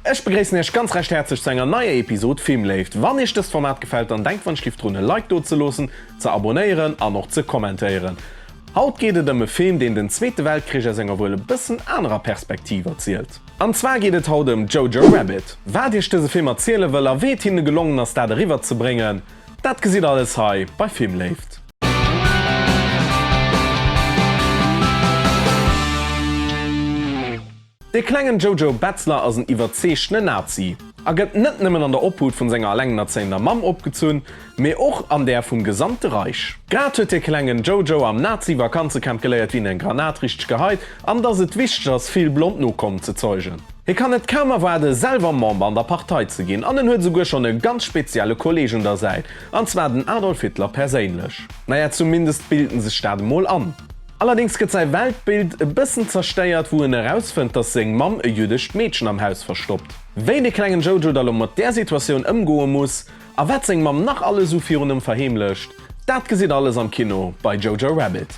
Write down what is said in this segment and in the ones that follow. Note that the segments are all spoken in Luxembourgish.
Ech begréissen iech ganz recht häerzlech zu enger neier Episode Filmléift. Wann iech dëst Format gefält, dann denkt wann-ech-lift drun e Like do ze loossen, ze abonéieren an och ze kommentéieren. Haut geet et ëm e Film, deen den Zweete Weltkrich aus enger wuel e bëssen anerer Perspektiv erzielt. An zwar geet et haut ëm Jojo Rabbit. Wat iech dëse Film erziele wëll a wéi et hinne gelongen ass dat eriwwer ze bréngen, dat gesitt alles hei bei Filmléift. De klengen Jojo Betzler ass en iwwerzeegtene Nazi a gëtt net nëmmen an der Obhut vun senger alengenerzéiender Mamm opgezunn, mee och an där vum gesamte Reich. Grad huet de klengen Jojo am Nazi-Vakanzecamp geléiert wien eng Granat richteg geheit an dass et wichteg ass vill blond Nokommen ze zeugen. Hie kann et kaum erwaarde selwer Member an der Partei ze ginn an en huet esouguer schonn e ganz spezielle Kolleeg un der Säit, an zwar den Adolf Hitler perséinlech. Naja zumindest bilt en sech dat emol an. Allerdéngs gëtt säi Weltbild e bëssen zerstéiert, wou en erausfënnt, dass seng Mamm e jüddescht Meedchen am Haus verstoppt. Wéi de klengen Jojo da lo mat där Situatioun ëmgoe muss a wat seng Mamm nach alles esou virun ëm verheemlecht, dat gesitt alles am Kino bei Jojo Rabbit.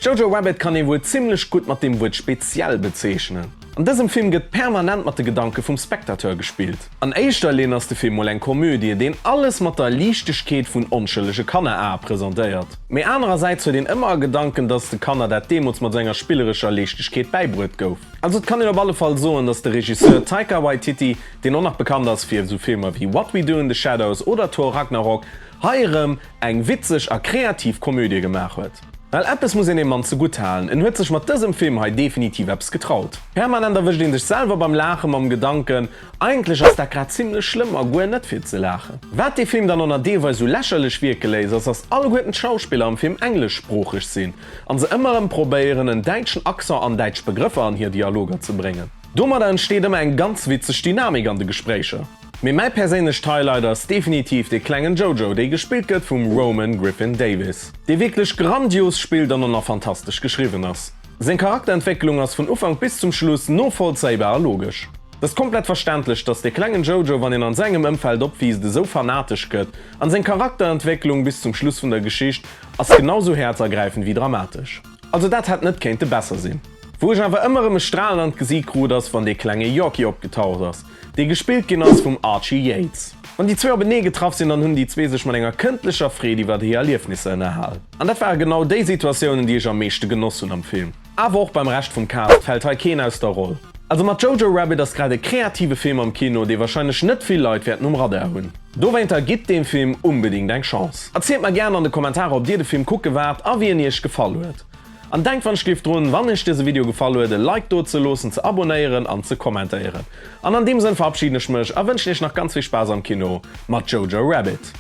Jojo Rabbit kann ee wuel zimmlech gutt mat dem Wuert speziell bezeechnen. An dësem Film gëtt permanent mat de Gedanke vum Spectateur gespillt. An éischter Linn ass de Film mol eng Komödie, deen alles mat der Liichtegkeet vun onschëllege Kannerae presentéiert. Mee anerersäits huet een ëmmer a Gedanken, dass de Kanner dat deemools mat esou enger spillerescher Liichtegkeet bäibruet gouf. Also et kann een op alle Fall soen, dass de Regisseur Taika Waititi, deen och nach bekannt ass fir esou Filmer wéi What We Do in the Shadows oder Thor Ragnarok, hei erëm eng witzeg a kreativ Komödie gemaach huet. Well eppes muss een deem Mann zegutt halen, en huet sech mat dësem Film hei definitiv eppes getraut. Permanent erwëscht een sech selwer beim Laache mam Gedanken, eigentlech ass dat grad zimlech schlëmm a guer net fir ze laachen. Wat dee Film dann och nach deelweis sou lächerlech wierke léisst, ass dass alleguerten d'Schauspiller am Film engleschsproocheg sinn an se ëmmer erëm probéieren en däitschen Accent an däitsch Begrëffer an hir Dialoger ze bréngen. Domadder entsteet ëmmer eng ganz witzeg Dynamik an de Gespréicher. Mee mäi perséinlecht Highlight ass definitiv dee klengen Jojo, dee gespillt gëtt vum Roman Griffin Davis, dee wierklech grandios spillt an och nach fantastesch geschriwwen ass. Seng Charakterentwécklung ass vun Ufank bis zum Schluss novollzéibar a logesch. Et ass komplett verständlech, dass dee klengen Jojo, wann een an sengem Ëmfeld opwiisst, esou fanatesch gëtt, an seng Charakterentwécklung bis zum Schluss vun der Geschicht ass genau sou häerzergräifend wéi dramatesch. Also dat hätt net kéinte besser sinn. Wou ech awer ëmmer erëm e Stralen an d'Gesiit krut ass, wann dee klenge Yorkie opgetaucht ass. Dee gespillt ginn ass vum Archie Yates. Wann déi zwee openee getraff sinn, dann hunn déi zwee sech mat enger këndlecher Freed iwwer hir Erliefnisser ënnerhal. An dat ware genau déi Situatiounen, déi ech am meeschte genoss hunn am Film. Awer och beim Rescht vum Cast fält hei keen aus der Roll. Also mat Jojo Rabbit ass grad e kreative Film am Kino, dee warscheinlech net vill Leit wäerten um Radar hunn. Dowéinter gitt deem Film unbedingt eng Chance. Erzielt mer gären an de Kommentarer ob dir de Film kucke waart a wéi en iech gefall huet. An denkt wann ech géif drun, wann iech dëse Video gefall huet, e Like do ze loossen, ze abonéieren an ze kommentéieren. An an deem Sënn verabschieden ech mech a wënschen iech nach ganz vill Spaass am Kino mat Jojo Rabbit.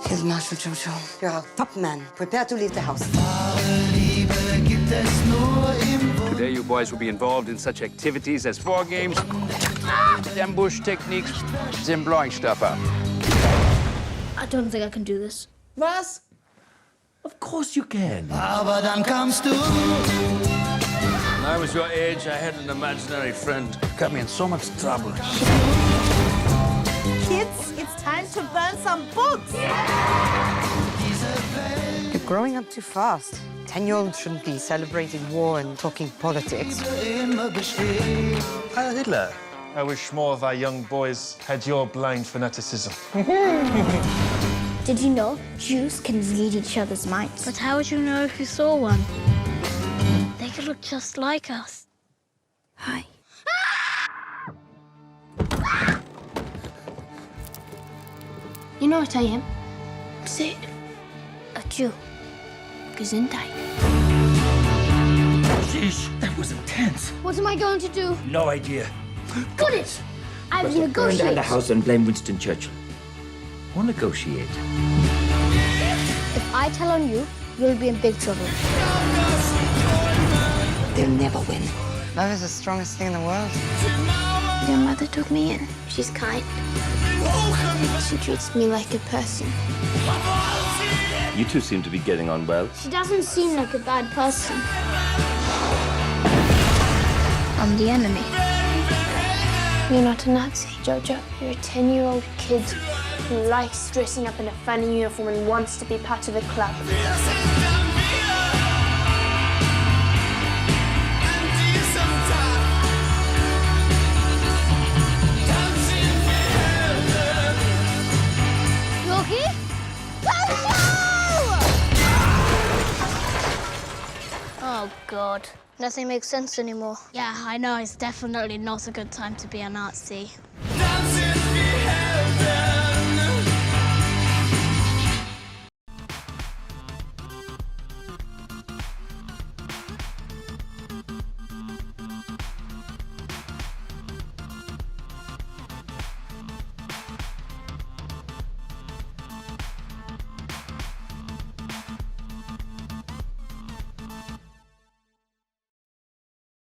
Field Marshal Jojo, you're our top man. Prepare to leave the house. Today you boys will be involved in such activities as war games, ambush techniques and blowing stuff up. I don't think I can do this. Was? Of course you can. Aber dann kamst du. When I was your age, I had an imaginary friend. Got me in so much trouble. Kids, it's time to burn some books. You're growing up too fast. Ten-year-olds shouldn't be celebrating war and talking politics. Heil Hitler. I wish more of our young boys had your blind fanaticism. Did you know Jews can read each other's minds? But how would you know if you saw one? They could look just like us. Hi. You know what I am? Say it. A Jew. Gesundheit. Sheesh, that was intense. What am I going to do? No idea. Got it! I will Burn negotiate. down the house and blame Winston Churchill. Or negotiate. If I tell on you, you'll be in big trouble. They'll never win. Love is the strongest thing in the world. Your mother took me in. She's kind. She treats me like a person. You two seem to be getting on well. She doesn't seem like a bad person. I'm the enemy. You're not a Nazi, Jojo. You're a 10-year-old kid who likes dressing up in a funny uniform and wants to be part of a club. Oh God. Nothing makes sense anymore. Yeah, I know it's definitely not a good time to be a Nazi.